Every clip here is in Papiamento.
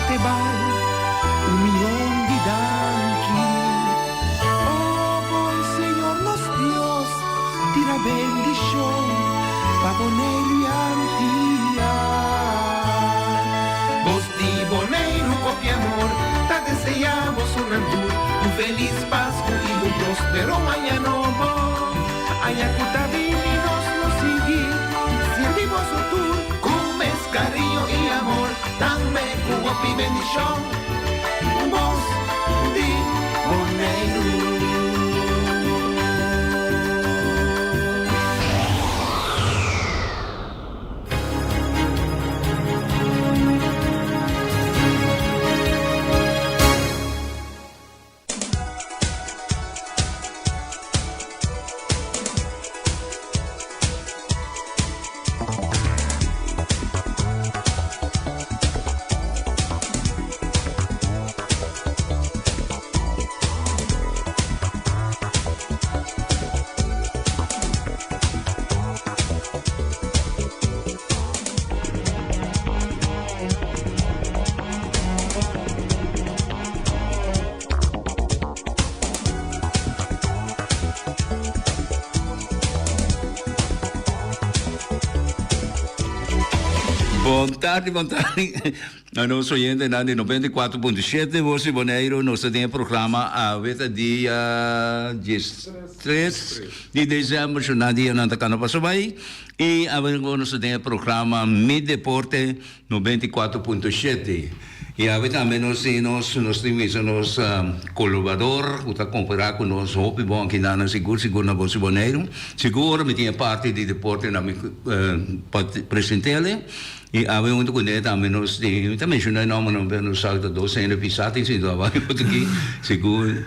te bai un mion di danki. O bon Señor nos Dios, tira bendishon pa Boneiru i Antia. Bos di Boneiru kopi amor ta deseá boso nan tur un felis Pasku i un prospero aña nobo. Aña ku ta bini nos lo sigui sirbi boso tur ku mes kariño i amor, tambe ku hopi bendishon. Bos di Boneiru. Bon tardi, bon tardi. Na nos oyentenan di 94.7 Voz di Boneiru, nos ta den e programa awe ta dia 13 di december, su na dianan ta cana paso bay. Y awe nos ta den e programa Mi Deporte 94.7 Y awe tambe nos tin nos nos tin misa nos colaborador cu ta compara cu nos hopi bon aki nan sigur sigur na Boso Boneiru. Sigur ora mi tin e parti di deporte na mi pa presentele y awe hunto cu ne tambe nos tin mi ta menciona e nombernan pero nos sa ta dos hende pisa tin sinta abajo aki sigur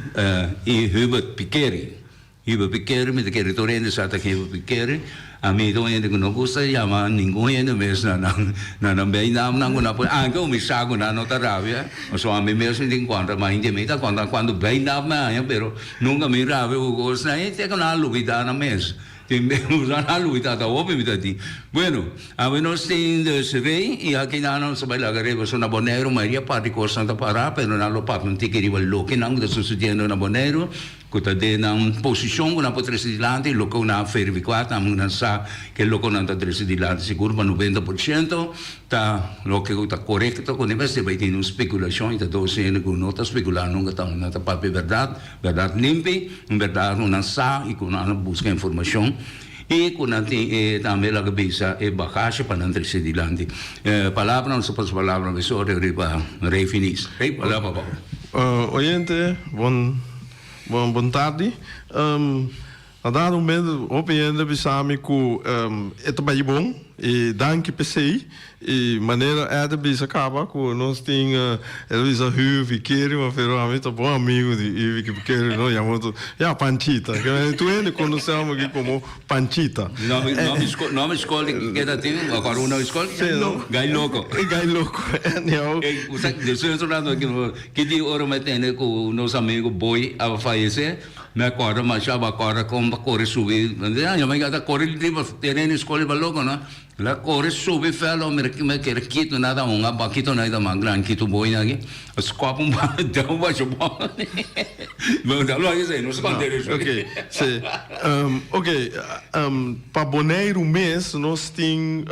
y Hubert Pikeri. Hiba Pikeri, mi ta kere tur hende sa ta hiba Pikeri. Ami ta un hende ku no gusta yama ningun hende mes na nan na nan bijnaamnan ku nan pone. Anke mi sa ku nan no ta rabia, pasobra ami mes mi tin kontra, ma hende mi ta konta kuantu bijnaam mi haña, pero nunka mi rabia ku kosnan ei te ku nan a lubida nan mes. Tin bes ku nan a lubida ta hopi mi ta tin. Bueno, ami nos tin de CV i aki nan nos ta bai laga riba so na Boneiru mayoria parti kosnan ta para, pero nan lo papia un tiki riba loke nan ku ta susediendo na Boneiru. Ku ta den nan posishon ku nan por trese dilanti i loke ku nan a verifiká tambe ku nan sa ke loke ku nan ta trese dilanti sigur pa 90% ta loke ku ta korekto ku no mester bai tin un spekulashon i ta dos hende ku no ta spekulá nunka ta nan ta papia bèrdat, bèrdat limpi, un bèrdat ku nan sa i ku nan a buska informashon i ku nan tin e tambe laga bisa e bagashe pa nan trese dilanti. Palabra nos ta pasa palabra mesora riba Rey Finis. Rey palabra pa bo. Oyente, bon Bon bon tardi. Na dado momento hopi hende bisa mi ku e ta bai bon i danki p'esei. I manera Ed a bisa kaba ku nos tin el a bisa Huvi Keri ma pero ami ta bon amigu di Huvi Keri no yama otro ya Panchita. Tur hende konosé ami aki komo Panchita. Nòmber skol di keda tin? Awor un nòmber skol? Gai Loko. Gai Loko. Anyhow. Despues un rato Ki di ora mi a tende ku nos amigu Boy a fayesé, mi a kòrda masha, bo a kòrda kon pa kore subi, mi a ta kore riba tereno di skol riba loko no, el a kore subi fèlò mi mi a kere kito nada hunga bakito nan ta mas grandi kito Boy nan aki, a skòp un bala dau basha bò, no skònde esei. Ok, si, ok, pa Boneiru mes nos tin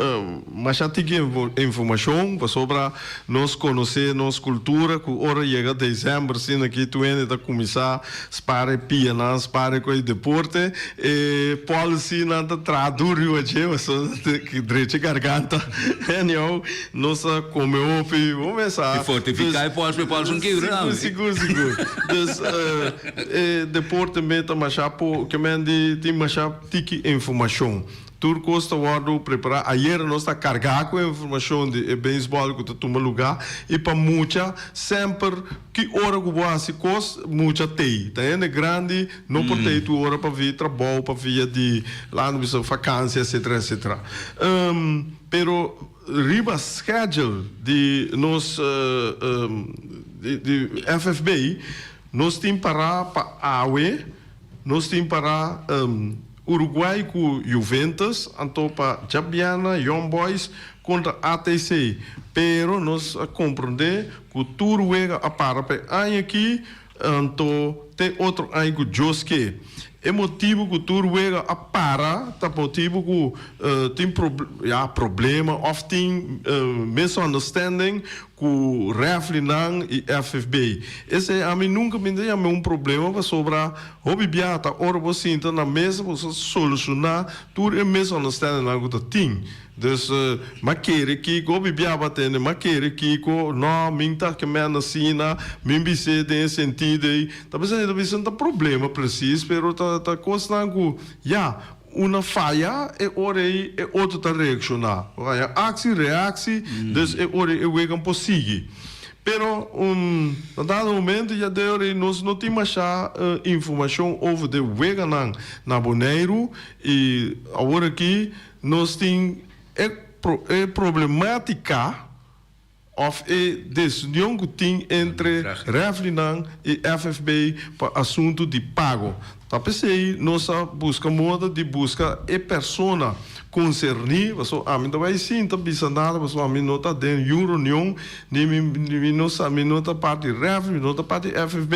masha tiki informashon pasobra Nos konosé nos kultura ku ora yega desèmber asina aki tur hende ta kuminsá spar e pianan, spar e kos deporte. E policynan ta traha duru riba dje pasobra ta drecha garganta. Anyhow, nos a kome hopi, bo mes sa. I fortifiká e pòls pa e pòls un kibra tambe. Sigur, sigur, sigur. Dus e deporte mes ta masha po, ke men di tin masha tiki informashon. Tur kos ta wòrdu prepará. Ayera nos ta kargá ku e informashon di e beisbòl ku ta tuma lugá i pa mucha semper ki ora ku bo hasi kos mucha tei. Ta hende grandi no por tei tur ora pa via trabou, pa via di laga nos bisa fakansia etcetera etcetera. Pero riba schedule di nos di FFB nos tin pará pa awe nos tin pará. Uruguay ku Juventus, anto pa djabièrnè Young Boys kontra ATC. Pero nos a komprondé ku tur wega a para pa e aña aki, anto te otro aña ku Dios ke. E motibu ku tur wega a para ta motibu ku tin ya problema òf tin misunderstanding ku rèfrinan i FFB. Esei ami nunka mi ta yam'é un problema pasobra hopi biaha ta ora bo sinta na mesa bo sa solushoná tur e misunderstandingnan ku ta tin. Dus m'a kere kiko, hopi biaha bo a tende m'a kere kiko, no min ta kemèn asina, min bis'é den e sentido ei. Ta bisa ta bisa no ta problema presis pero ta ta kosnan ku ya una faya e ora ei e otro ta reakshoná. Bo haña aksi, reaksi, dus e ora ei e wegan por sigui. Pero na dado momento ya de ora ei nos no tin masha informashon over de weganan na Boneiru i awor aki nos tin e e problematica òf e desunion ku tin entre rèfrinan i FFB pa asuntu di pago. Ta p'esei nos a buska moda di buska e persona konserní, pasobra ami ta bai sin ta bisa nada, pasobra ami no ta den niun reunion, ni mi mi no sa mi no ta parti rèfri, mi no ta parti FFB,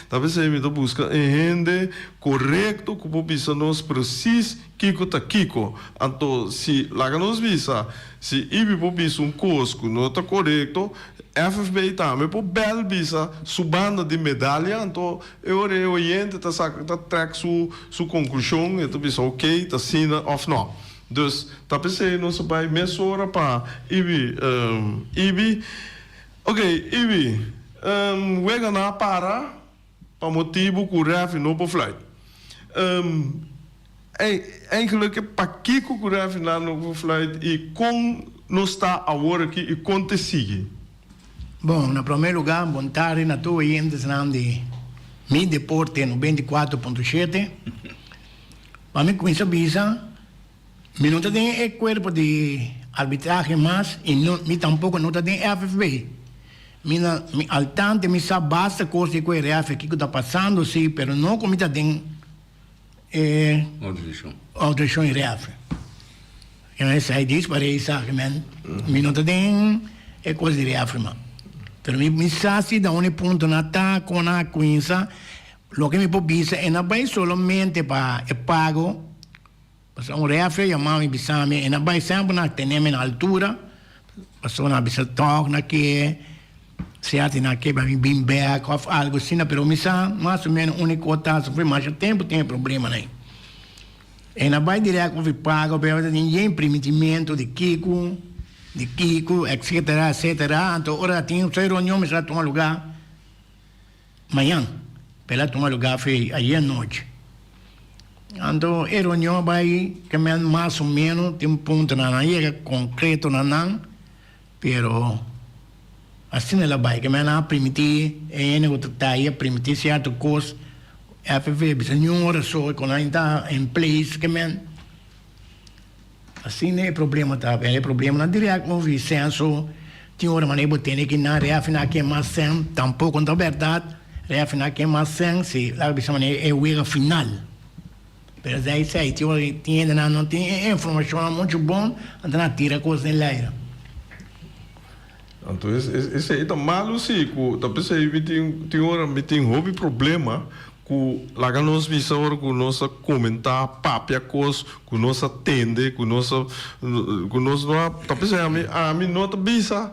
ta p'esei mi ta buska e hende korekto ku por bisa nos presis Kiko ta kiko? Anto si, laga nos bisa, si Ibi por bisa un kos ku no ta korekto, FFB tambe por bèl bisa su banda di medalia, anto e ora e oyente ta saka, ta trèk su su konklushon, e ta bisa oké, ta asina òf nò. Dus, ta p'esei nos a bai mesora pa Ibi, Ibi, oké, Ibi, wega nan a para pa motibu ku rèfri no por fluit. Eigenlijk pakiko ku rèfrinan no por fluit i kon nos ta awor aki i kon te sigui? Bon, na promé lugá, bon tardi na tur oyentesnan di Mi Deporte 94.7. Pa mi kuminsá bisa, mi no ta den e kuerpo di arbitrahe mas i no mi tampoko no ta den FFB. Mi na mi al tanto mi sa basta kos di ku e rèfri kiko ta pasando si, pero no ku mi ta den e Organisashon i rèfri. Esei dis pa reisa men mi no ta den e kos di rèfri man. Pero mi mi sa si da un e puntonan ta kon a kuinsa loke mi por bisa e na bai solamente pa e pago. Pasobra un rèfri a yama mi bisa mi e na bai semper nan a tene mi na altura pasobra nan a bisa tòg nan ke Cierto nan ke pa mi bin bek of algo asina pero mi sa mas o menos unico ta sufri masha tempo tin e problemanan ei. E na bai direct of e paga pero ta tin yen primitimento di kiko di kiko etcetera etcetera anto ora tin su reunion mester a tuma lugar mañan pero a tuma lugar fe ayer nochi anto e reunion a bai ke men mas o menos tin puntonan a yega concreto na nan. Pero asina el a bai, ke men a primiti e hende ku ta tai a primiti sierto kos, FV bisa niun ora so ku nan ta in place ke men asina e problema ta, e problemanan dirèk of e senso tin ora manera bo tene ki nan rèfina ke mas sèn tampoko no ta bèrdat rèfina ke mas sèn si laga bisa manera e wega final. Pero esei esei tin ora tin hendenan no tin e informashonnan muchu bon, anto nan a tira kos den laira. Anto esei ta malu si, ku ta p'esei mi tin tin ora mi tin hopi problema ku laga nos bisa ora ku nos a komentá, papia kos ku nos a tende, ku nos a ku nos no a ta p'esei ami ami no ta bisa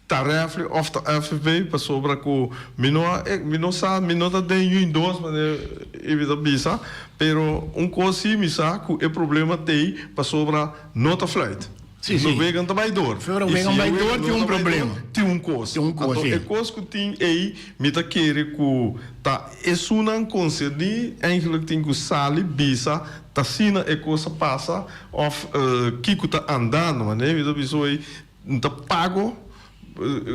Ta refri of ta FFB pasobra cu mi no a mi no sa mi no ta den yun dos manera Ibi ta bisa pero un cos si mi sa cu e problema t'ey pasobra no ta fluit Sí, sí. No wegan ta bay door Ora y si wegan e bay wegan door no tin un ta bay door problema. tin un cos Tin un cos, anto sí. e cos cu tin ey mi ta kere cu ta esunnan concerni eigenlijk tin cu sali bisa t'asina e cos a pasa of kico ta andando manera mi ta bisa hoy N ta pago,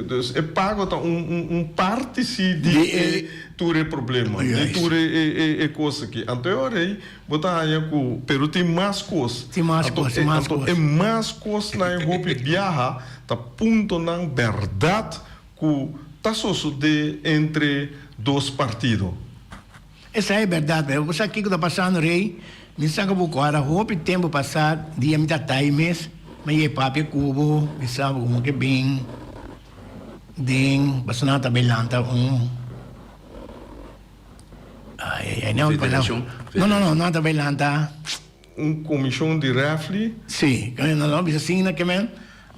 dus e pago ta un un parti si di e tur e problema, di tur e e kos aki. Anto e ora ei bo ta haña ku pero tin mas kos. Tin mas kos, tin mas kos. Anto e mas kosnan e hopi biaha ta puntonan bèrdat ku ta sosodé entre dos partido. Esei e bèrdat, pero bo sa kiko ta pasando rei? Mi sa ku bo kòrda hopi tempu pasá dia mi ta tai mes, mi yei papia ku bo, mi sa bo komo ke bin den pasobra nan ta bai lanta un ai ai ai no Federashon? No no no nan ta bai lanta. Un komishon di rèfli? Si, nan a bisa asina ke men,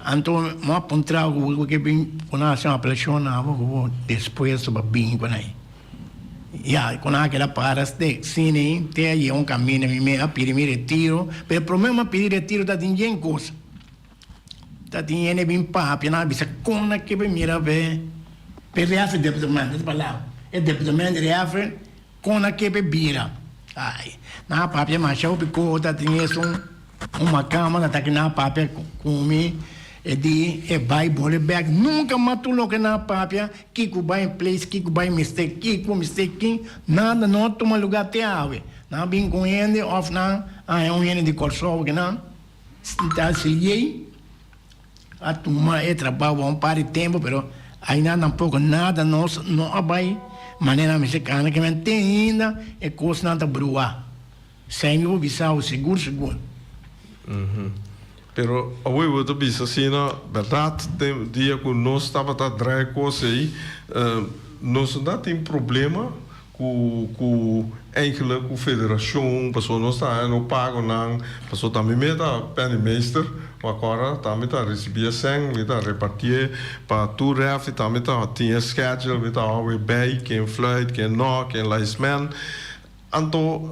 anto mi a puntra ku bo ke bin ku nan hasi un apelashon na bo ku bo despues bo a bin ku nan. Ya, ku nan a keda para te asina ei te a yega un kaminda mi mes a pidi mi retiro, pero e prome mi a pidi retiro ta tin yen kos. Ta tin hende bin papia, nan a bisa kon nan ke bin mira p'e p'e rèfri departamento, e palabra, e departamento di rèfri. Kon a kebe bira? Ai, nan a papia masha hopi kos, ta tin esun un makamba ta taki nan a papia ku mi, e di e bai bole bek, nunka mas tur loke nan a papia, kiko bai in place, kiko bai mester kiko, mester kin, nada no a tuma luga te awe. Nan a bin ku un hende of nan a haña un hende di Kòrsou ke nan ta siguiei. A tuma e trabao pa un par di tempo pero aina tampoco nada nos no a bay manera mester cana ke men te ainda e cosnan ta brua. Esey mi por bisa bo sigur sigur. Pero awor bo ta bisa asina berdad den dia cu nos tabata draai cos ey nos no ta tin problema Ku ku eigenlijk ku federashon pasobra nos ta haña no pagonan pasobra tambe mi ta penningmeester wakora tambe ta risibi e sèn mi ta repartié pa tur rèfri tambe ta tin e schedule mi ta hou e bei ken fluit ken no ken linesman anto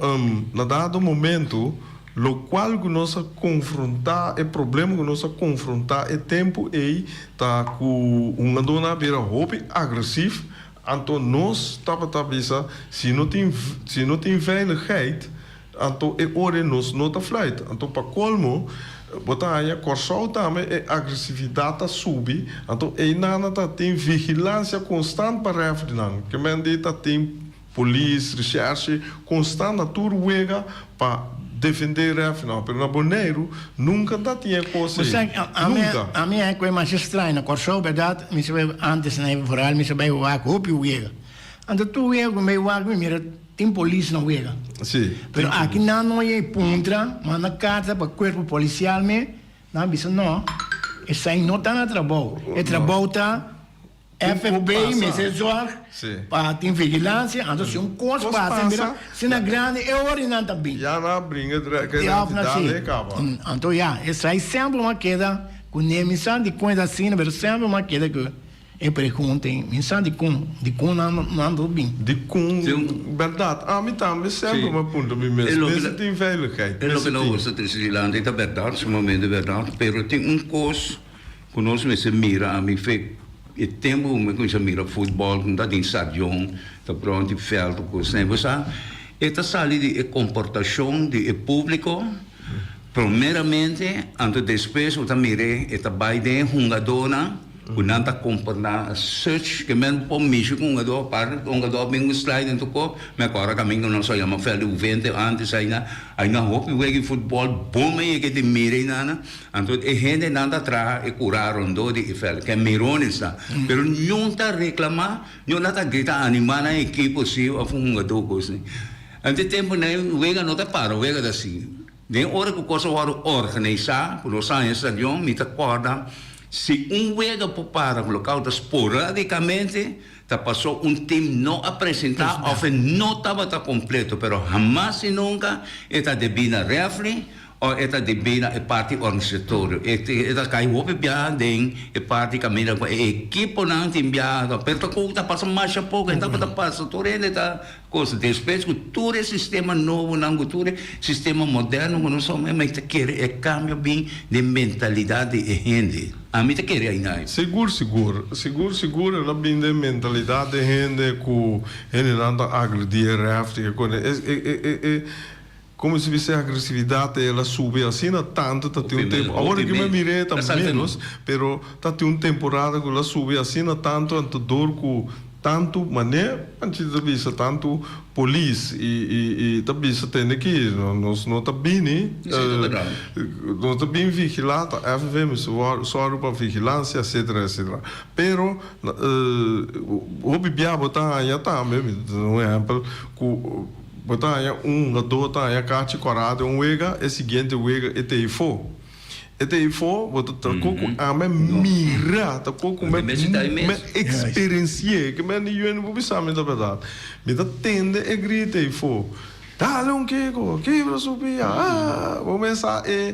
na dado momento lokual ku nos a konfrontá e problema ku nos a konfrontá e tempu ei ta ku hungadónan a bira hopi agresief. Anto nos tabata bisa, si no tin, si no tin veiligheid, anto e ora nos no ta fluit. Anto pa colmo, bo ta haña Corsou tambe e agresividad ta subi, anto einan ta tin vigilancia constant pa refrinan. Ke men di ta tin polis, recherche constant na tur wega pa defende refrinan. Pero na Boneiru nunca ta tin e cos Bo ei. sa, ami, Nunca. ami a koe masha straño na Kòrsou, bèrdat, mi sa bai antes na vooral mi sa bai wak hopi wega. Anto tur wega ku mi bai wak mi mira tin polis na wega. Si, Pero tin aki polis. nan no yei puntra, manda karta pa kuerpo polisial me, nan a bisa no, esei no ta na trabou. E No. trabou ta FFB mester zorg pa tin vigilancia, anto si un cos pasa, mira, si na grandi e ora nan ta bin. Ya nan a bringa identidad e caba. Anto ya, esai semper mi a keda cu ne, mi sa dicon e ta asina, pero semper mi a keda cu e pregunta, mi sa dicon, dicon nan nan ta bin. Dicon, berdad, ami tambe semper mi a puntra mi mes, mester tin veiligheid, E loke mester nan tin. gusta trece dilanti ta berdad, sumamente berdad, pero tin un cos. Ku nos mester mira ami fe e tempu ku mi kuminsá mira futbòl ku mi ta den stadion ta pronto di vèlt ku kosnan bo sa e ta sali di e komportashon di e públiko primeramente anto despues bo ta mir'é e ta bai den e hungadónan ku nan ta komportá such ke men por mishi ku hungadó aparte ku hungadó a bin ku slide den tur kos mi akòrda kaminda ku nos a yama vèlt di uvente ántes aina aina hopi wega di futbòl bon men yega di mira einana. Anto e hendenan ta traha e kurá rondó di e vèlt, ke mirones ta. Pero niun ta reklamá, niun ta grita animá nan ekipo si òf un hungadó kos ni. Anto e tempunan ei wega no ta para, wega ta sigui. Den ora ku kos a wòrdu organisá, ku nos haña stadion, mi ta kòrda si un wega por para ku lokal ta sporadikamente ta pasó un tim no a presentá òf e no tabata kompleto, pero hamas i nunka e ta debí na rèfri O e ta debí na e parti organisatorio. E e ta kai hopi biaha den e parti kaminda ku e ekiponan tin biaha. Pero ta ku ta pasa masha poko, e tabata pasa tur hende ta kosa. Despues ku tur e sistema nobonan, ku tur e sistema moderno ku nos a mi ta kere e kambio bin den mentalidat di e hende. Ami ta kere ainda. Sigur sigur. Sigur sigur el a bin den mentalidat di hende ku hendenan ta agredí e rèfri e kone. E e e e. Como si bisa e agresividad el a subi asina tanto ta tin un tempo awor aki mi a mira e ta menos pero ta tin un temporada cu el a subi asina tanto anto door cu tanto mane Panchito ta bisa tanto polis y y ta bisa tende aki nos no ta bini no ta bin vigila ta FV mester sòru pa vigilancia etcetera etcetera pero hopi bia bo ta haña tambe mi ta duna un ehempel cu. Bo ta haña un hungadó ta haña kachi kòrá den un wega, e siguiente wega e ta eifó. E ta eifó, bo ta ta ko ku ami a mira, ta ko ku mi a eksperensi'é. Ke men di yuende bo bisa mi ta bèrdat. Mi ta tende e grita eifó, Dale un kiko, kibra su pia, ah! Bo mes sa e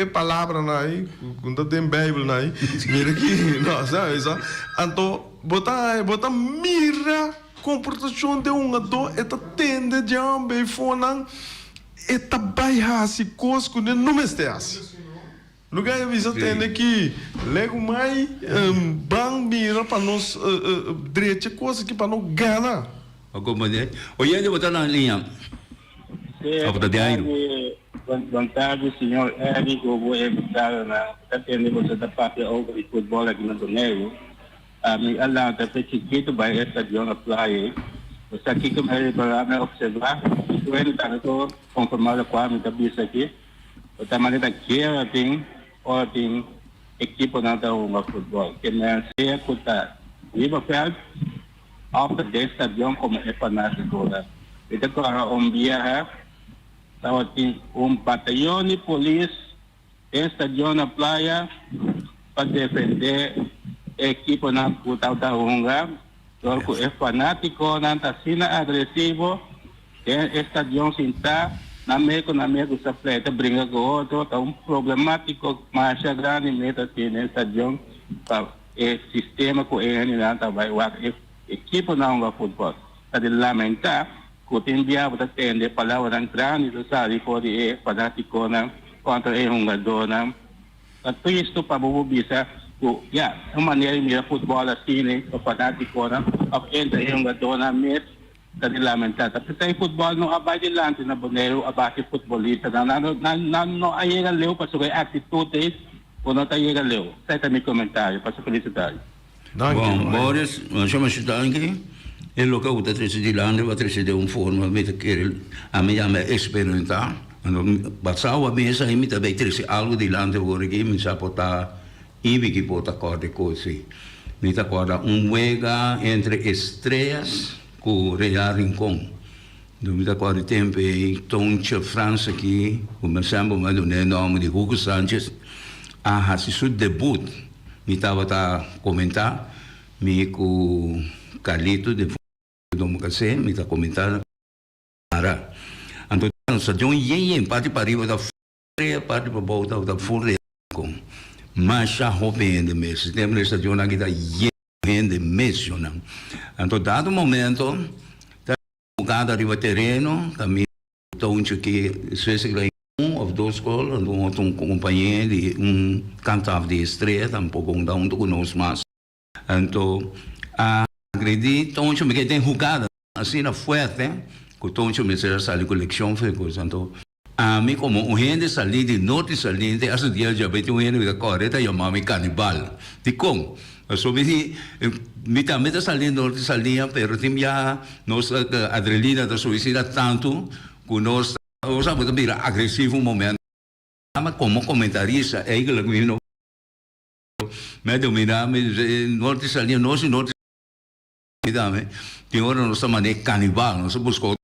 e palabranan ei ku ta den Beibelnan ei. Mira aki, no, sa. Anto bo ta bo ta mira. Komportashon den un adó e ta tende djan beifonan e ta bai hasi kos ku den no mester hasi. Luga e bisa tende ki legu mai ban mira pa nos drecha kos aki pa no gana. Oyente bo ta na liña of ta den airu? Bon tardi señor Eric ku bo invitadonan. Ta tende boso ta papia over di futbol aki na Boneiru. Ami a lanta fe chikitu bai e stadion na playa ei. Bo sa kiko mi a ripará? Mi a opservá i tur hende tambe por konfirmá lokual mi ta bisa aki. Bo ta manera guera tin ora tin ekiponan ta hunga futbòl. Ke men sea ku ta riba vèlt òf ta den stadion komo e fanátikonan. Mi ta kòrda un biaha tabatin un batayon di polis Den stadion na Playa pa defende e ekiponan ku tabata hunga dor ku e fanatikonan ta asina agresivo den e stadion sintá nan mei ku nan mei ku sa pleita bringa ku otro ta un problematiko masha grandi mei ta tin den stadion pa e sistema ku e hendenan ta bai wak e ekiponan hunga futbòl ta di lamentá Ku tin bia bo ta tende palabranan grandi ta sali for di e fanátikonan kontra e hungadónan. Ta tristu pa bo por bisa ku ya, un manera di mira futbòl asina pa fanátikonan òf entre e hungadónan mes ta di lamentá. Ta p'esei futbòl no a bai dilanti na Boneiru abas di futbolistanan. Nan nan no a yega leu pasobra e aktitut ei bo no ta yega leu. Esei ta mi komentario. Pasa felisitadi. Bon, Boris, masha masha danki. E loke ku ta trese dilanti bo a trese den un forma mi ta kere ami yama eksperimentá. Anto basá mi esei mi ta bay trese algu dilanti awor aki mi sa por ta Ibi ki por ta kòrda e kos ei. Mi ta kòrda un wega entre Estrellas ku Real Rincon. Anto mi ta kòrda e tempu ei Tontje Frans aki ku mi semper mi a duna e nòmber di Hugo Sanchez a hasi su debut. Mi tabata komentá mi ku Carlito den Domocasé, mi ta komentá para. Anto nos ta den un yen yen, parti pariba ta fria, parti pabou ta ful di airco. Masha hopi hende mes. E tempu den stadion aki ta yen hende mes yonan. Anto dado momento ta hugada riba tereno, kaminda Tontje ki despues ki un of dos gol anto un otro compañe di un kant af di Estrella tampoco un ta hunto cu nos mas anto a agredi Tontje mi ke den hugada asina fuerte cu Tontje mester a sali cu leccion for e cos anto ami como un hende sali di norte saliente hasta dia djabe tin un hende cu ta core ta yama mi canibal dicon Pasobra mi di, mi tambe ta sali norte salia, pero tin biaha nos adrenalina ta subi asina tantu ku nos ta, bo sa, bo ta bira agresivo un momento. Ama komo komentarista eigenlijk mi no mi a domina mi norte salia, nos di norte salia tambe tin ora nos ta manera kanibal, nos ta buska otro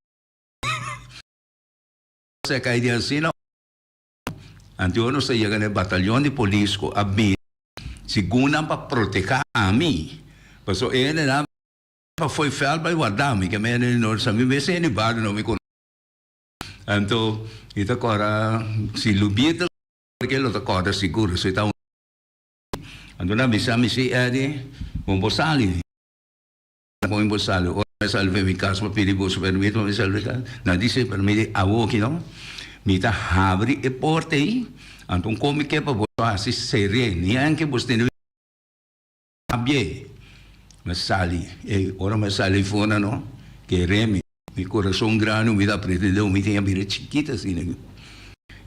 seka di asina. Anto nos a yega na e batalion di polis ku a bini segun nan pa protehá ami, pasobra e hendenan pa fo'i vèlt bai warda mi, ke mende no sa mi mes hende bario no mi konosé. Anto mi ta kòrda si Lubier ta ke lo ta kòrda sigur, si ta un Anto nan bisa mi si Eddie, bo por sali. Kon bo sali? Ora mi a sali for mi kas pa pidi boso permit pa mi sali for mi kas, nan di si, pero mi di awoki no, mi ta habri e porta ei, anto un kon mi ke pa boso hasi ser'é, ni anke boso tene habie. Mi a sali, ei ora mi a sali for nan no, kere mi, mi kurason grandi mi ta apreta mi tin a bira chikit asina.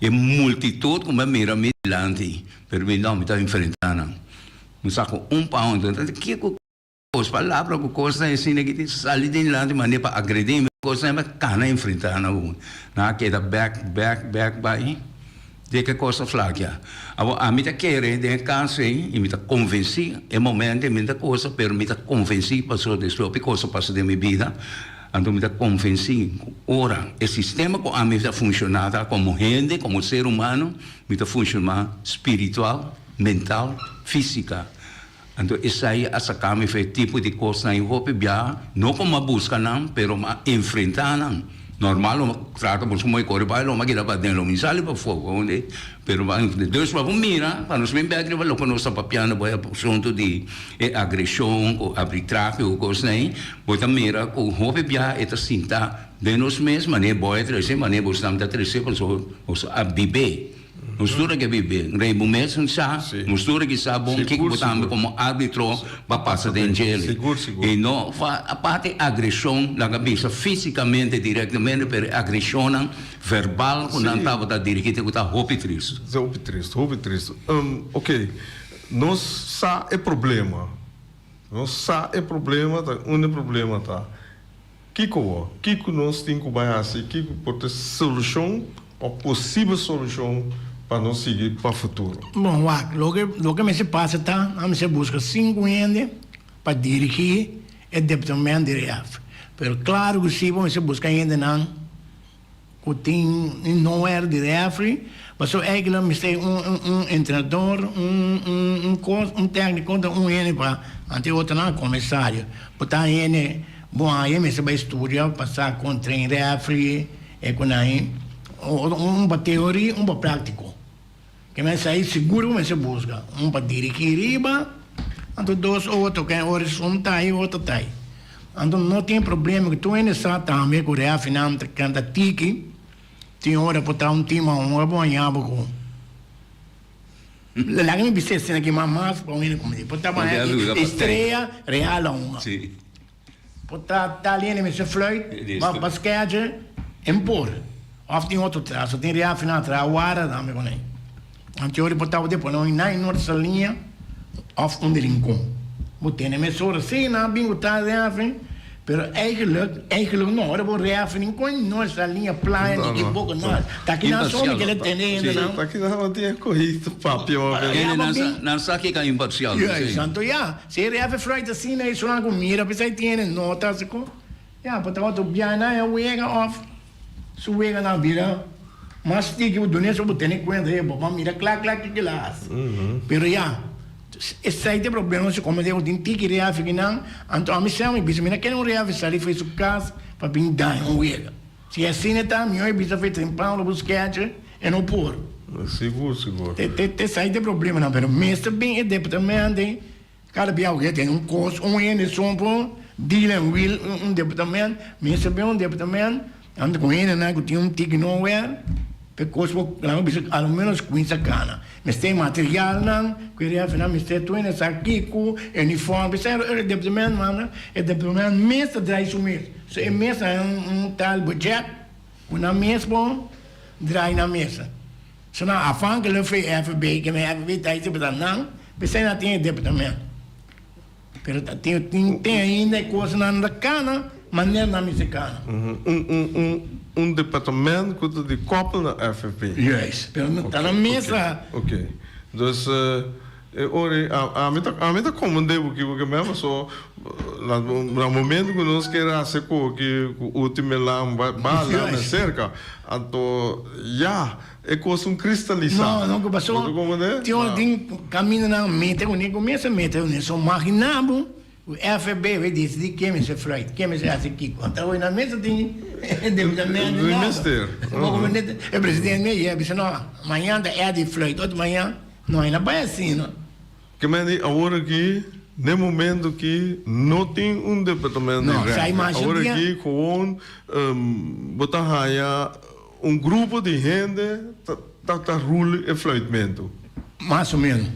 E multitut ku mi a mira mi dilanti, pero mi no, mi ta enfrentá nan. Mi sa ku un pa un, kiko? Kos palabra ku kosnan asina ki tin sali den dilanti manera pa agredí mi kosnan mi a kana enfrentá nan ku nan a keda bèk bèk bèk bai te ke kos a flakia. Awor ami ta kere den e kas ei i mi ta konvensí e momento ei mi ta kosa pero mi ta konvensí pasobra despues hopi kos a pasa den mi bida. Anto mi ta konvensí ku ora e sistema ku ami ta funshoná ta komo hende, komo ser humano, mi ta funshoná spiritual, mental, físika. Anto esei a saka mi for e tipo di kosnan i hopi biaha no ku mi a buska nan pero mi a enfrentá nan. Normal lo mi a trata boso mooi kore bai lo mi a keda paden lo mi sali pafó konde pero mi a enfrentá. Dus pa bo mira pa nos bin bek riba loke nos ta papiando bo e asuntu di e agreshon ku arbitrahe ku kosnan ei bo ta mira ku hopi biaha e ta sinta den nos mes manera bo a trese manera bosnan ta trese pasobra boso a bib'é. Nos tur a ke bibi. Rei bo mes un sa, nos tur a ke sa bon kiko bo tambe komo arbitro ba pasa den djele. I no fa aparte agreshon, laga bisa fisikamente direktamente, pero e agreshonnan verbal ku nan tabata dirigí te ku ta hopi tristu. Hopi tristu, hopi tristu. Oke, nos sa e problema. Nos sa e problema ta unda e problema ta. Kiko bo? Kiko nos tin ku bai hasi? Kiko por ta e solushon o posibel solushon pa nos sigui pa futuro? Bon, wak, loke loke mester pasa ta, nan mester buska sinku hende pa dirigí e departamento di ref. Pero klaro ku si bo mester buska hendenan ku tin nowhere di refri, pasobra eigenlijk mester un un un entrenador, un un un kos, un tecnico ta un hende pa ante otronan comisario. Por ta hende bon aye mester bai studia pa sa kon train refri e ku nan un pa teoria un pa practico. Ke mester ai sigur ku mester buska un pa dirigí riba, anto dos otro ken ora esun ta ai otro ta ai. Anto no tin problema ku tur hende sa tambe ku refinan ta kanta tiki, tin ora por ta un tim a un ora bo haña bo ku laga mi bisa esei aki mas mas pa un hende ku mi di por ta baña Estrella Real a un. Por ta tal hende mester fluit, ba ba sketche en por. Of tin otro traso, tin reafinan atra wara tambe con ei. Anteori por tabata pone un nai nort saliña of un di Rincon. Bo tene mesora si nan a bin cu tal reafin, pero eigenlijk, eigenlijk no, ora bo reafin Rincon nort saliña playa ni ki poco no. Ta ki nan so mi kere tende hendenan. Ta ki nan no tin e cohito papia. Nan sa ki ka imparcial. Juist, anto ya. Si e refe fluit asina e sunan ku mira p'esei tiene nota si ku ya bo tabata biaha e wega of su wega nan bira mas tiki bo duna eso bo tene kuenta e bo ban mira kla kla kiko el a hasi pero ya esei ta e problema si komo bo tin tiki refe kinan anto ami sèn mi bisa mi na kere un refe sali for su kas pa bin daña un wega si asina ta mihor e bisa for e trempan lo bo skèche e no por. Sigur sigur. Te te te esai ta e problemanan pero mester bin e departamento cada bia ku tin un kos un hende son por deal en wil un departamento mester bin un departamento anto ku hendenan ku tin un tiki nowhere pa e kos por laga bisa a lo menos kuminsa kana mester e materialnan ku e refnan mester tur hende sa kiko uniform p'esei e departamento manda e departamento mes ta drai su mes so e mes ta un tal budget. Ku nan mes bo drai nan mesa. So nan afhankelijk van e FB, ke men FB ta hasi pasobra nan p'esei nan tin e departamento. Pero ta tin tin tin ainda e kosnan ta kana manera nan mester kana. Un un un un departamento ku ta di koppel na FB. Juist, pero no ta nan mesa. Ok, dus E ora ei ami ta ami ta komprendé bo ki bo ke paso na na momento ku nos ker hasi koki ku ultime lan ba ba lan serka anto ya e kos un kristalisá. No no ke paso Bo ta komprendé? tin ora tin kamindanan mete kuné kumiensa mete kuné so maginá bo ku FB bai disidí ken mester fluit ken mester hasi kiko anto awe nan mester tin debidamente No mester. E presidente mi a yega bisa no mañan ta Eddy fluit otro mañan No e na bai asina. Ke men di awor aki, n'e momento aki no tin un departamento di No, sa rèktor. imagen Awor dia. aki gewoon bo ta haña un grupo di hende ta ta ta rule e fluitmentu. Mas o menos.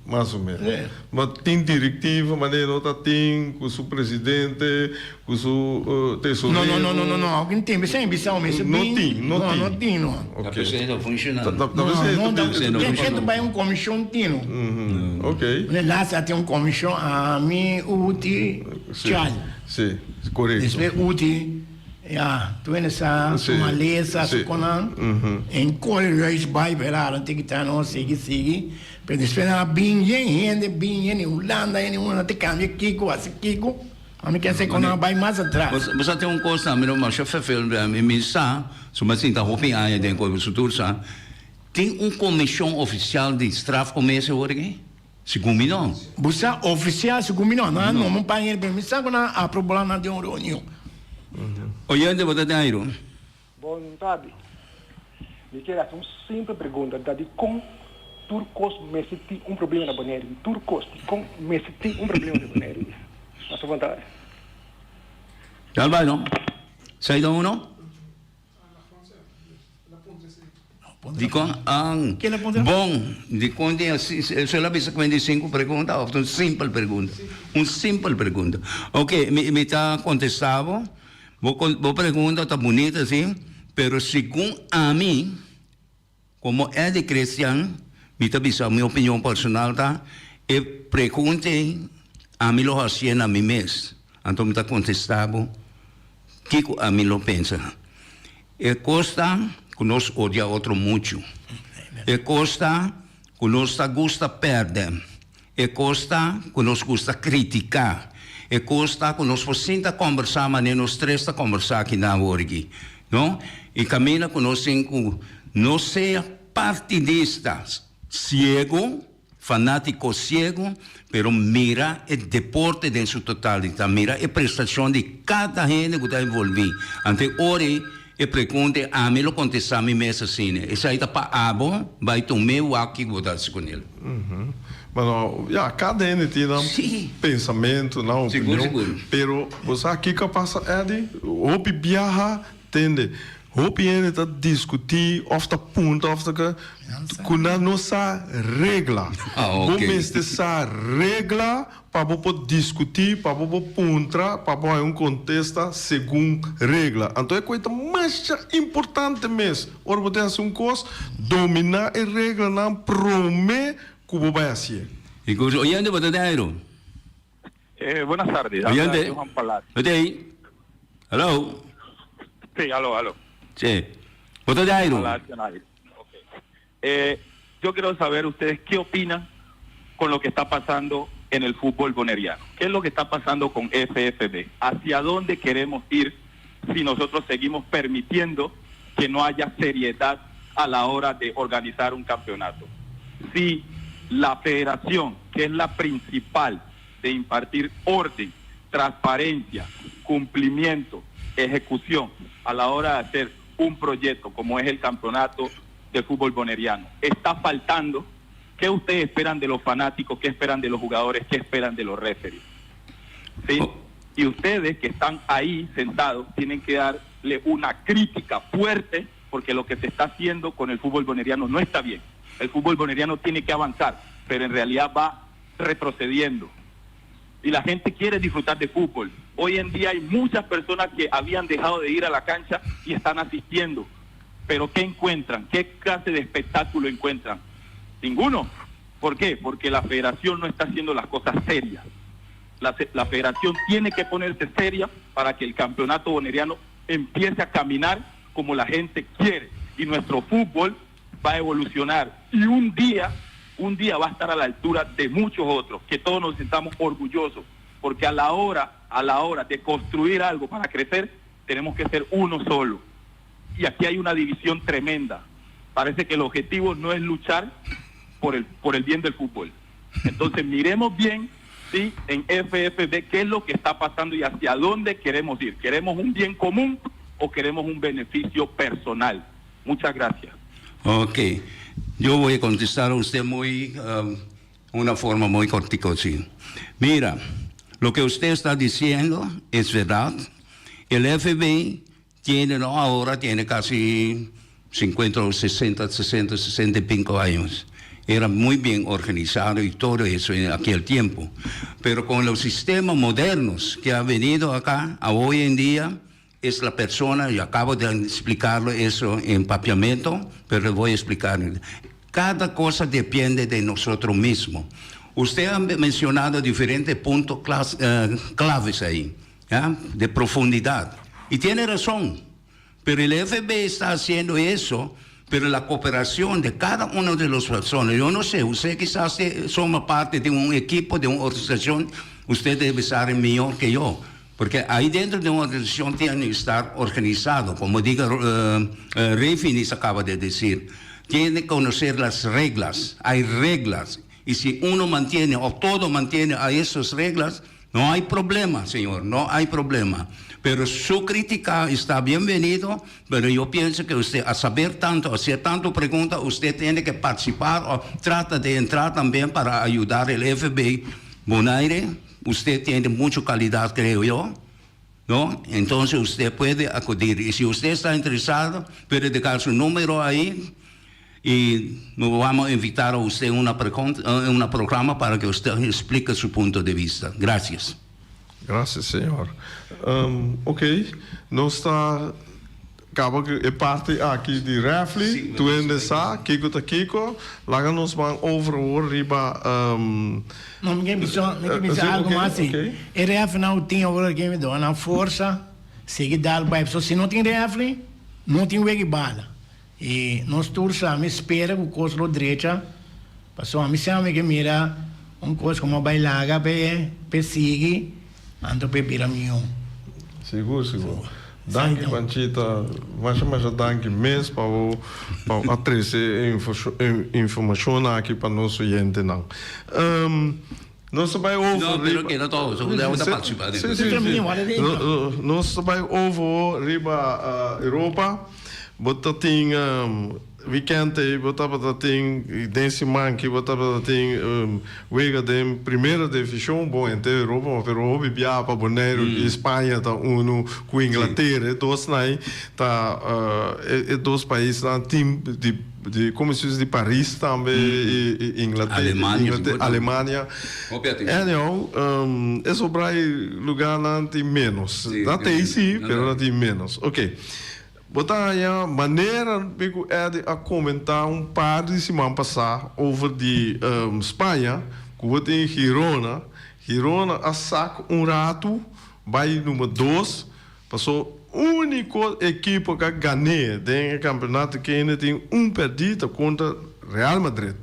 Mas o menos. Sí. Ma tin directiva manera no ta tin cu su presidente, cu su tesorero. No, no, no, no, no, algin tin, b'esei bisa un mester No bin. tin, no No, tin. no tin, no. Ok. Ta p'esei ta funcionando. Ta, ta, ta No, p'esei no, ta ta, p'esei no ten funciona. ke ta bai un comision tin, no. Mhm, ok. Mane laatst a tin un comision, ami, Uti, Si, Chal. si, corecto. Despues Uti, ya, tur hende sa su Si, malesa, su si. konan. Mhm. En kore reis bai bera, nan tin kita no, sigui, sigui. Pero despues nan a bin yen hende, bin yen di Hulanda, yen di unda, nan ta cambia kiko, haci kiko. Ami ke se kon nan bai mas atras. Bo sa tin un kos tambe no masha vervelend bij mi, mi sa, su mi a sinta hopi aña den koe su tur sa, tin un komishon ofisial di strafcommissie hoor aki? Segun mi no. Bo sa ofisial segun mi no, nan a nombra un par hende pero mi sa ku nan a aproba nan den un reunion. Oyente bo ta den airu? Bon tardi. Mi kier haci un simple pregunta, ta dicon tur cos mester tin un problema na Boneiru? Tur cos, dicon mester tin un problema na Boneiru? Pasa bon tardi. Dal bai no. Sei da uno. Dicon an bon dicon tin asi so el a bisa cu 25 pregunta of ta un simpel pregunta? Un simpel pregunta. Ok mi ta contesta bo. Bo bo pregunta ta bunita si, pero segun ami, como Eddie Christian, mi ta bisa mi opinion personal ta, e pregunta ei ami lo hacié na mi mes, anto mi ta contesta bo kico ami lo pensa. E cos ta cu nos odia otro mucho. E cos ta cu nos ta gusta perde. E kos ta ku nos gusta kritiká. E kos ta ku nos por sinta kòmbersá manera nos tres ta kòmbersá aki na aworki, no? I kaminda ku nos tin ku no sea partidista siego, fanátiko siego, pero mira e deporte den su totalitat, mira e prestashon di kada hende ku ta envolví. Anto e ora ei e pregunta ei ami lo kontestá mi mes asina, esei ta pa abo bai tum'é wak kiko bo ta hasi ku nel. Bueno, ya, cada hende tin nan pensamento, nan Sigur, opinion, sigur. pero bo sa kiko a pasa Eddy? Hopi biaha, tende, hopi hende ta discuti of ta punta of ta ke, ku nan no sa regla. Ah, Bo ok. mester sa regla pa bo por discuti, pa bo por puntra, pa bo haña un contesta segun regla. Anto e koe ta masha importante mes. Ora bo ta hasi un kos, dominá e reglanan promé ku bo bai hasié. I ku oyente bo ta den airu? Buenas tardes, habla Oyente, Johan Palacio. bo ta ei? Hallo? Sí, aló, aló. Sí. Bo ta den airu? Palacio en aire. Ok. Eh, yo quiero saber ustedes qué opinan con lo que está pasando en el fútbol boneriano. ¿Qué es lo que está pasando con FFB? ¿Hacia dónde queremos ir si nosotros seguimos permitiendo que no haya seriedad a la hora de organizar un campeonato? Si la federación, que es la principal de impartir orden, transparencia, cumplimiento, ejecución a la hora de hacer un proyecto como es el campeonato de fútbol boneriano, está faltando, ¿qué ustedes esperan de los fanáticos? ¿Qué esperan de los jugadores? ¿Qué esperan de los referees? ¿Sí? Y ustedes que están ahí sentados tienen que darle una crítica fuerte porque lo que se está haciendo con el fútbol boneriano no está bien. El fútbol boneriano tiene que avanzar, pero en realidad va retrocediendo. Y la gente quiere disfrutar de fútbol. Hoy en día hay muchas personas que habían dejado de ir a la cancha y están asistiendo. Pero ¿qué encuentran? ¿Qué clase de espectáculo encuentran? Ninguno. ¿Por qué? Porque la federación no está haciendo las cosas serias. La, la federación tiene que ponerse seria para que el campeonato boneriano empiece a caminar como la gente quiere. Y nuestro fútbol va a evolucionar. Y un día, un día va a estar a la altura de muchos otros, que todos nos sintamos orgullosos. Porque a la hora, a la hora de construir algo para crecer, tenemos que ser uno solo. Y aquí hay una división tremenda. Parece que el objetivo no es luchar por el, por el bien del fútbol. Entonces miremos bien, sí, en FFB qué es lo que está pasando y hacia dónde queremos ir. ¿Queremos un bien común o queremos un beneficio personal? Muchas gracias. Ok. Yo voy a contestar a usted muy, um, una forma muy cortico, sí. Mira, lo que usted está diciendo es verdad. El FBI tiene, no ahora, tiene casi 50 o 60, 60, 65 años. Era muy bien organizado y todo eso en aquel tiempo. Pero con los sistemas modernos que han venido acá, a hoy en día, es la persona, y acabo de explicarlo eso en papiamento, pero le voy a explicar. Cada cosa depende de nosotros mismos. Usted ha mencionado diferentes puntos eh, claves ahí, ¿ya? de profundidad. Y tiene razón. Pero el FB está haciendo eso, pero la cooperación de cada uno de las personas, yo no sé, usted quizás forma parte de un equipo, de una organización, usted debe saber mejor que yo. Porque ahí dentro de una organización tiene que estar organizado, como diga uh, Refinis acaba de decir. Tiene que conocer las reglas. Hay reglas. Y si uno mantiene o todo mantiene a esas reglas, no hay problema, señor, no hay problema. Pero su crítica está bienvenido, pero yo pienso que usted, a saber tanto, hacer tanto pregunta, usted tiene que participar o trata de entrar también para ayudar el FB Bonaire. Usted tiene mucha calidad, creo yo. ¿No? Entonces usted puede acudir. Y si usted está interesado, puede dejar su número ahí y nos vamos a invitar a usted a una, una programa para que usted explique su punto de vista. Gracias. Gracias, señor. Ok, nos ta kaba ku e parti aki di refli. Tur hende sa kiko ta kiko. Laga nos ban over awor riba. No, mi ke bisa, mi ke bisa algo mas si. E refnan ku tin awor aki mi duna nan forsa, sigui dal bai. Pasobra si no tin refli, no tin wega bala. I nos tur sa mi spera ku kos lo drecha, pasobra mi sa mi ke mira un kos komo bai laga p'e p'e sigui, anto p'e bira mihó. Sigur, sigur. Danki Panchita, masha masha danki mes pa bo pa a trese e informashonnan aki pa nos oyentenan. Nos ta bai over No, pero keda toch, so debe ta participa den. Sí, sí, sí. Nos ta bai over riba Europa. Bo ta tin weekend ei, bo tabata tin den siman ki bo tabata tin wega den primera division, bon henter Europa, pero hopi biaha pa Boneiru i Spaña ta unu ku Inglatera, e dosnan ei ta e dos paisnan tin di. Di como se dice di Paris tambe y y Inglaterra, Alemania. Anyhow, e sobra e lugarnan tin menos. Na tei si, pero na tin menos. Ok. Bo ta haña manera mi cu Eddy a comenta un par di siman pasa over di Spaña, cu bo tin Girona. Girona a sak un ratu bay number dos. Paso úniko ekipo ku a gan'é den e kampeonato kende tin un pèrdí ta kontra Real Madrid.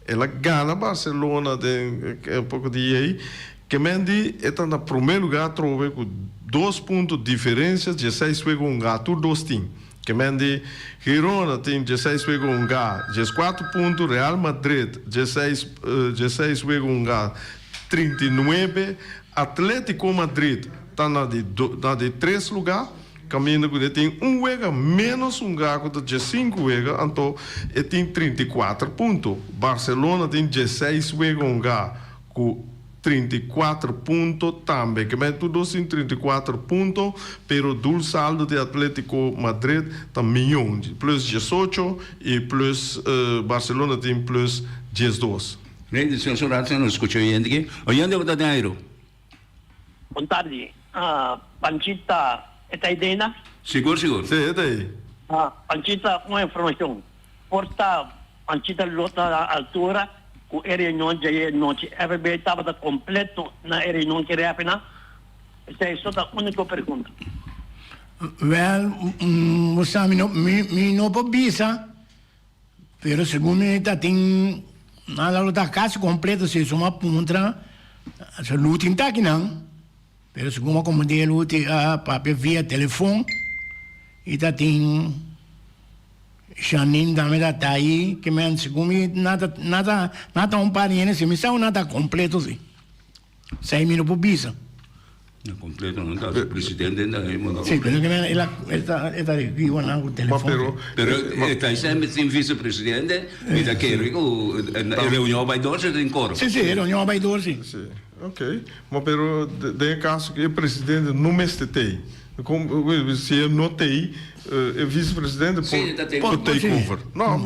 El a gana Barcelona den e poko dia ei. Kemen di e ta na promé lugá atrobe ku dos punto diferensia dieseis wega hungá tur dos tin. Kemen di Girona tin dieseis wega hungá dieskuater punto, Real Madrid dieseis dieseis wega hungá 39, Atletico Madrid ta na di na di tres lugá, kaminda ku e tin un wega ménos hungá ku ta diesinku wega, anto e tin 34 punto. Barcelona tin dieseis wega hungá ku 34 punto tambe. Ke men tur dos tin 34 punto, pero dul saldo di Atletico Madrid ta mion, plus diesocho i plus Barcelona tin plus diesdos. Rei di Señor su rato nos scucha oyente aki. Oyente bo ta den airu. Bon tardi. Panchita e ta ei na? Sigur sigur. Si e ta ei. Panchita un informacion. Por ta Panchita lo ta na altura cu e reunion djaye nochi FB tabata completo na e reunion ki reafi na? Esei so ta unico pregunta. Wel, bo sa mi no mi no por bisa. Pero segun mi ta tin nada lo ta casi completo si suma puntra so lutin ta akinan pero segun a comprende luti a papia via telefon y ta tin Janine tambe ta ta ahi ke men segun mi nada nada nada un par di hende si mi sa nada completo si. Sai mi no por bisa. Na completo no ta su presidente na e mo. Sí, pero que el a el ta el ta riba nan cu telefon. Pero e ta esei tin vicepresidente mi ta kere cu e reunion bay door si tin coro. Sí, sí, e reunion bay door si. Sí, ok. Ma pero den e caso cu e presidente no mester tey. Si e no tey, e vicepresidente por take over. No,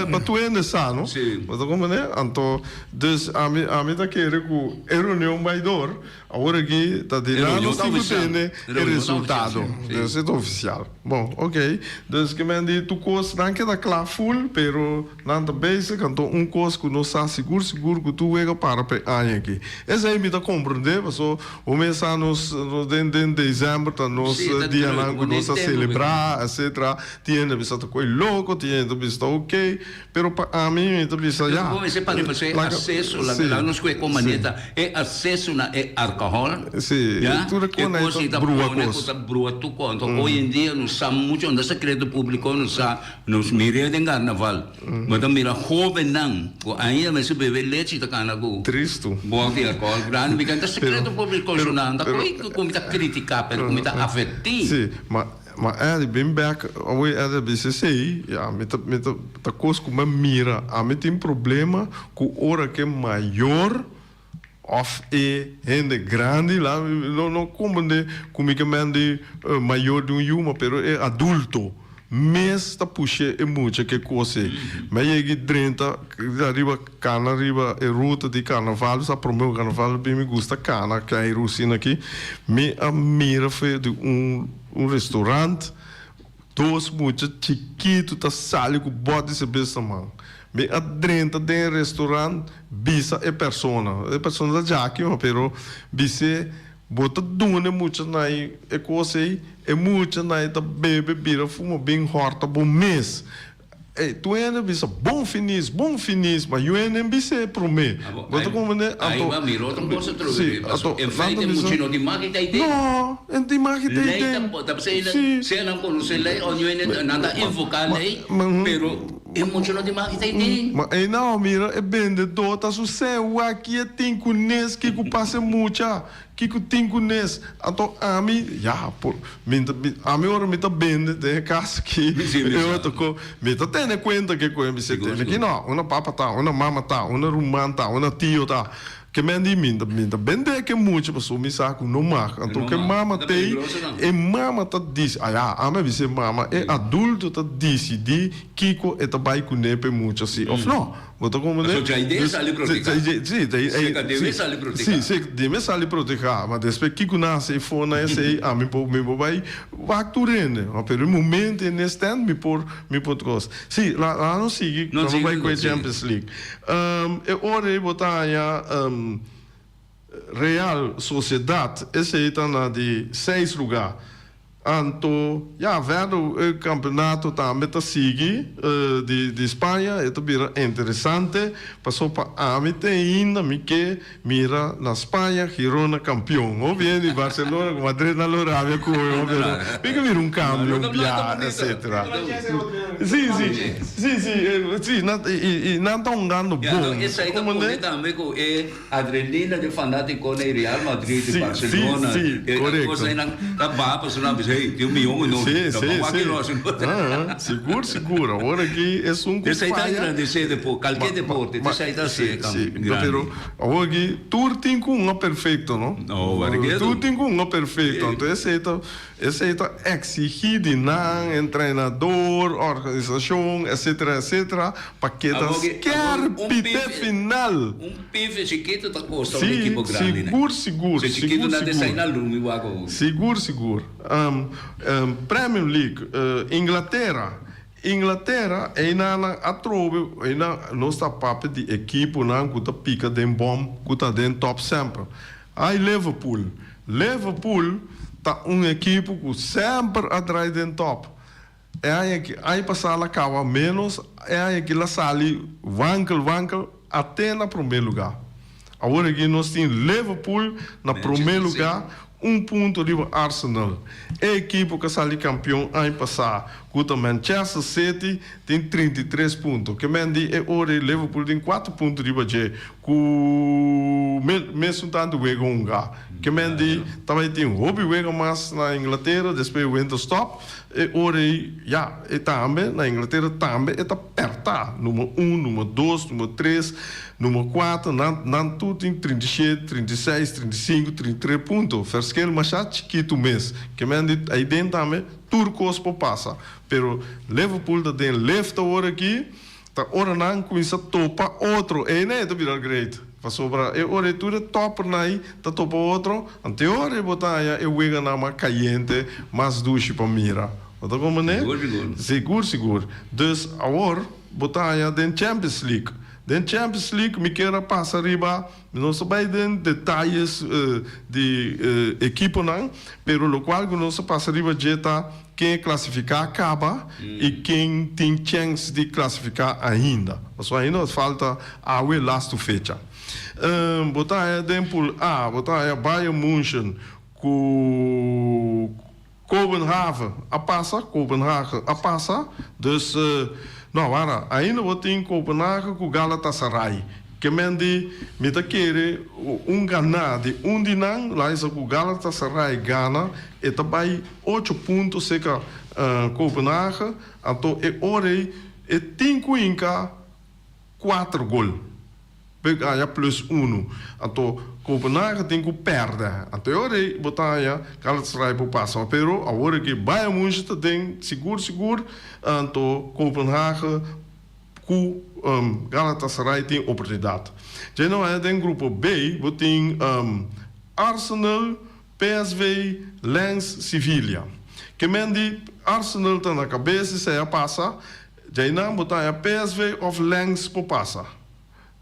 pa tur hende sa, no? Bo ta comprende? Anto, dus ami ami ta kere ku e reunion bai door. Awor aki ta di nan nos tin ku tene e resultado. Dus e ta ofisial. Bon, ok. Dus ke men di tur kos nan keda kla ful, pero Nan ta bezig, anto un kos ku nos sa sigur sigur ku tur wega para pa e aña aki. Esei mi ta komprendé, paso bo mes sa nos den den desèmber. december ta nos Sí, ta dianan druk, ku nos bo ta tin tempu selebrá, etcetera. Tin hende bisa ta koe loko, tin hende ta bisa ta oké, pero pa ami mi ta bisa Pero ya. bo mester para pasó e Laga aseso, laga sí, laga nos kue kon sí. manera ta e aseso na e alkohòl, Sí, ya, tur e e kos kos ei ta ta brua pone ku kos. ta brua tur kos. Anto hoy en dia nos sa mucho, no ta sekreto públiko, nos sa, nos mir'é den karnaval. Bo ta mira hóbennan ku ainda mester bebe lechi ta kana ku Tristu. bòt di alkohòl grandi. Mi ta sekreto públiko Pero, su nan ta pero, koe ku mi ta kritiká pero ku mi ta avertí. Sí, ma ma Eddie bin bek awe Eddie a bisa esei, ya mi ta mi ta ta kos ku mi a mira ami tin problema ku ora ke mayor òf e hende grandi la no no komprende ku mi ke men di mayor di un yu ma pero e adulto mes ta pushe e mucha ke kos ei. Mi a yega i drenta ariba kana riba e ruta di karnaval, sa prome ku karnaval a bin mi gusta kana keiru asina aki, mi a mira fe di un un restaurant dos mucha chikitu ta sali ku bòt di serbes na man. Mi a drenta den e restaurant bisa e persona, e persona ta djaki ma pero bis'é Bo ta duna e muchanan e kos ei, e muchanan ta bebe, bira fuma, bin hòrta bo mes. Ei, tur hende bisa, Bon finis, bon finis, ma yu hende bisa e promé. Bo ta komprendé? Ai Anto, ba mira otro kos atrobe, sí, paso anto, en nan feite ta bisa, mucha no tin maki ta idea. No, e tin maki ta Lei idea. ta, ta p'esei nan, Sí. sea nan konosé lei o yu hende, nan ta invoká Ma, lei, ma, pero e mucha no tin maki ta idea. Ma ei nan a mira e bendedó ta su sè, wak ki e tin ku nes, kiko pasa e mucha. Kiko tin ku nes? Anto ami, ya, por, mi ta, mi, ami ora mi ta bende den e kas aki, e otro ko, mi ta tene kuenta ke ku e mi tene ki no, una papa ta, una mama ta, una ruman ta, una tio ta. Ke men di mi ta, mi ta bende ke mucha pasobra mi sa ku no mag. Anto ke mama t'ei, e mama ta disi, aya, ami a bisa e mama, e adulto ta disidí kiko e ta bai kuné p'e mucha si òf no. Bo ta comprende? Pasobra djai debe sali protehá. Sí, Seka debe sali protehá. Sí, seka debe sali protehá. Ma despues kiko nase e fona esei, ami por, mi por bai wak tur hende. Ma pero e momento en e stand mi por, mi por kos. Sí, la, la nos sigui, No, nos sigui, bai ku e sigui. Champions League. E ora ei bo ta haña Real Sociedad, esei ta na di seis lugá. Anto, ya, verder e campeonato tambe ta sigui di di Spaña, e ta bira interesante, paso pa ami te ainda mi ke mira na Spaña Girona campeon. Hopi hende di Barcelona cu Madrid nan lo rabia cu mi, hopi pero mi ke mira un cambio, un bia, etcetera. Si, si, si, si, si, nan y nan ta hungando Ya, bon. esai ta pone tambe cu e Adrenalina di fanatico na e Real Madrid y Barcelona. Sí, sí, E cosa correcto. nan ta baha pasobra nan bisa hey tin un miyon cu no Sí, ta sí, ban wak sí. e los. Ah, sigur, sigur. Awor aki esun cu Esai ta faya. engrandece deporte, calke deporte, Ma, esai ta sí, haci sí. grandi. Pero awor aki tur tin cu un perfecto, no? No, wak e Tur tin cu un perfecto. Sí. Anto esei ta Esei ta exigí di nan entrenador, organisacion, etcetera, etcetera, pa keda skerpi te final. Un pife chikito ta kosta un ekipo grandi. Sigur, sigur, Si chikito sigur, nan ta sigur. sai na lumi wak awo. Sigur, sigur. Premier League, Inglatera. Inglatera, einan atrobe, einan nos ta papia di ekiponan ku ta pika den bòm, ku ta den tòp semper. Ai Liverpool. Liverpool ta un ekipo ku semper a drai den tòp. E aña aki, aña pasá la kaba ménos, e aña aki la sali wankel wankel ate na promé lugá. Awor aki nos tin Liverpool na promé lugá, un punto riba Arsenal. E ekipo ku a sali kampion aña pasá, ku ta Manchester City, tin 33 punto. Ke men di e ora ei Liverpool tin kuater punto riba dje, Ku mesun tantu wega hunga. Ke men di ta bai tin hopi wega mas na Inglatera despues e winter stop. E ora ei ya e tambe na Inglatera tambe e ta perta. Number un, number dos, number tres, number kuater nan nan tur tin 37, 36, 35, 33 punto. Verschil masha chikitu mes. Ke men di aiden tambe tur kos por pasa. Pero Liverpool ta den lift awor aki. Ta ora nan cuminsa topa otro, eynan e ta bira great. Pasobra e ora ei tur e toppernan ei ta topa otro, anto e ora ei bo ta haña e weganan mas cayente, mas dushi pa mira. Bo ta comprende? Sigur, sigur. Sigur, sigur. Dus awor bo ta haña den Champions League. Den Champions League mi kier a pasa riba, mi no sa bai den detayes di ekiponan, pero lokual ku nos a pasa riba dje ta ken e klasifiká kaba i ken tin chèns di klasifiká ainda. Pasobra ainda nos falta awe lastu fecha. Bo ta haña den pool A, bo ta haña Bayern München ku Kopenhagen a pasa, Kopenhagen a pasa, dus no wara, ainda bo tin Kopenhagen ku Galatasaray. Ke men di mi ta kere un ganá di un di nan, laisa ku Galatasaray gana, e ta bai ocho punto seka Kopenhagen, anto e ora ei e tin ku hinka kuater gol. P'e haña plus unu. Anto Kopenhagen tin ku pèrdè. Anto e ora ei bo ta haña Galatasaray por pasa. Pero awor aki Bayern München ta den sigur sigur. Anto Kopenhagen ku Galatasaray tin oportunidat. Dje no haña den grupo B bo tin Arsenal, PSV, Lens, Sevilla. Ke men di Arsenal ta na kabes esei a pasa. Djainan bo ta haña PSV òf Lens por pasa.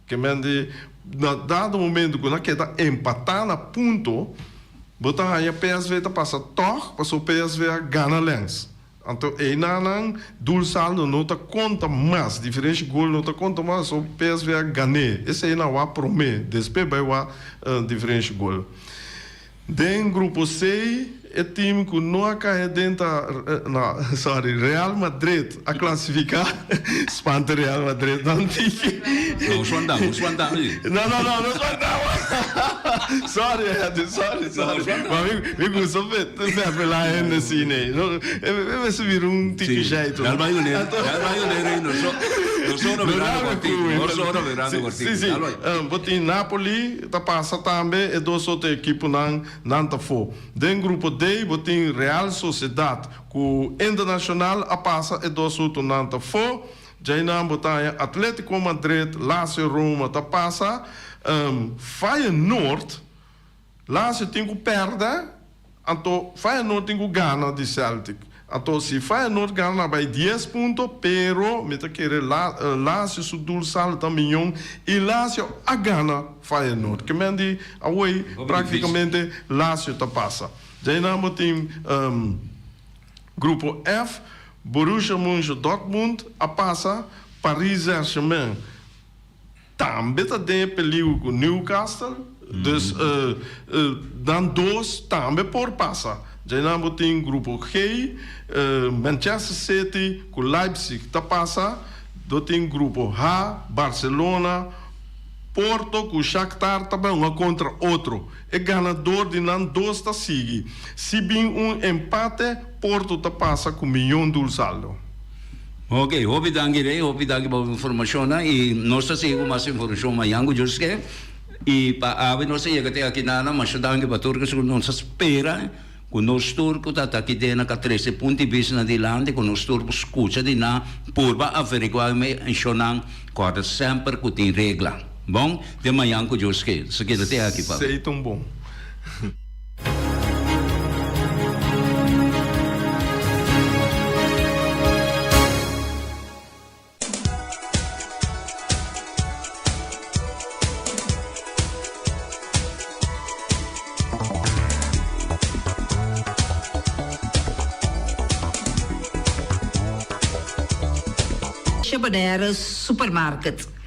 Ke men di na dado momento ku nan keda empatá na punto, bo ta haña PSV ta pasa tòg pasobra PSV a gana Lens. Anto einan nan doel saldo no ta konta mas, diferensha gol no ta konta mas pasobra PSV a gan'é. Esei nan wak promé, despues bai wak diferensha gol. Den grupo C e team cu no a cae den ta no sorry Real Madrid a clasifica spanta Real Madrid nan tiki No spanta no spanta mi no no no no spanta sorry Edwin sorry sorry ma mi mi gusta fervela hende asina no e mester bira un tiki jeito Dal bai uner dal bai uner ey no so no so verano cortico no so verano cortico si si bo tin Napoli Ta pasa tambe e dos otro ekiponan nan ta fo. Den grupo D bo tin Real Sociedad ku Internacional a pasa e dos otronan ta fo. Djainan bo ta haña Atletico Madrid, Lazio Roma ta pasa. Feyenoord, Lazio tin ku pèrdè. Anto Feyenoord tin ku gana di Celtic. Anto si Feyenoord gana nan bai dies punto pero mi ta kere Lazio su doel salo ta miyon y Lazio a gana Feyenoord. Ke men di awey practicamente Lazio ta pasa. Djainan bo tin grupo F, Borussia Mönchengladbach a pasa, Paris Saint-Germain Tambe ta den e peligu ku Newcastle, dus nan dos tambe por pasa. Djainan bo tin grupo G, Manchester City ku Leipzig ta pasa, do tin grupo H, Barcelona, Porto ku Shakhtar ta bai hunga kontra otro. E ganador di nan dos ta sigui. Si bin un empate, Porto ta pasa ku miyon dul saldo. Ok, hopi danki Rey, hopi danki pa bo informashonnan i nos ta sigui ku mas informashon mañan ku Dios ke. I pa awe nos a yega te aki nana, masha danki pa tur ku nos a spera ku nos tur ku ta aki den a ka trese punt di bista na dilanti ku nos tur por skucha di nan, purba averiguá e menshonnan, kòrda semper ku tin regla. Bon, te mañan ku Dios ke. Nos a keda te aki pa. Sei ta un bon. Bonaire Supermarket.